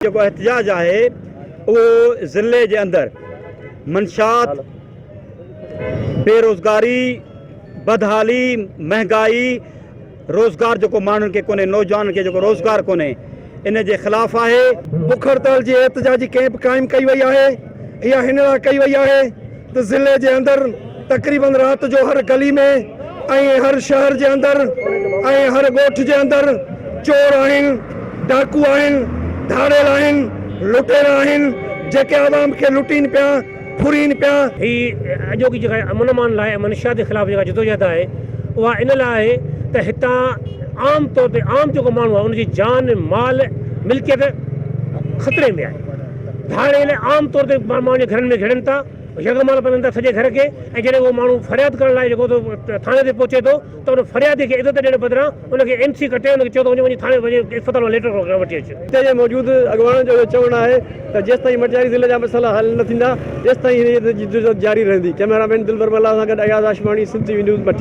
جيڪو احتجاج آهي اهو ضلعي جي اندر منشيات، بيروزگاري، بدحالي، مهنگائي، روزگار جيڪو ماڻهن کي ڪونهي نوجوانن کي جيڪو روزگار ڪونهي ان جي خلاف آهي. بک هڙتال جي احتجاجي ڪئمپ قائم ڪئي وئي آهي اها هن لاء ڪئي وئي آهي ته ضلعي جي اندر تقريبن رات جو هر گلي ۾ ۽ هر شهر جي اندر ۽ هر ڳوٺ جي اندر چور آهن، ڊاڪو آهن، ڌاڙيل آهن، لٽيرا آهن، جيڪي عوام کي لٽين پيا، ڦرين پيا. هي اڄوڪي جيڪا امن امان لاء ۽ منشيات جي خلاف جيڪا جدوجهد آهي اها ان لاء آهي ته هتان عام طور تي عام جيڪو ماڻهو آهي ان جي جان، مال، ملڪيت خطري ۾ آهي. ڌاڙيل عام طور تي ماڻهن جي گهرن ۾ گهڙن ٿا، يرغمال بنائن ٿا سڄي گهر کي ۽ جڏهن اهو ماڻهو فرياد ڪرڻ لاء جيڪو ٿاڻي تي پهچي ٿو ته ان فريادي کي عزت ڏيڻ بدران ان کي ايم سي ڪٽي ان کي چيو ته وڃي وڃي ٿاڻي وڃي اسپتال مان ليٽر وٺي اچ. هتي جي موجود اڳواڻن جو اهو چوڻ آهي ته جيستائين مٽياري ضلعي جا مسئلا حل نه ٿيندا تيستائين هن جدوجهد جاري رهندي. ڪئميرا مين دلبر ملاح سان گڏ Ayaz Hashmani, Sindh T V news, Matiari.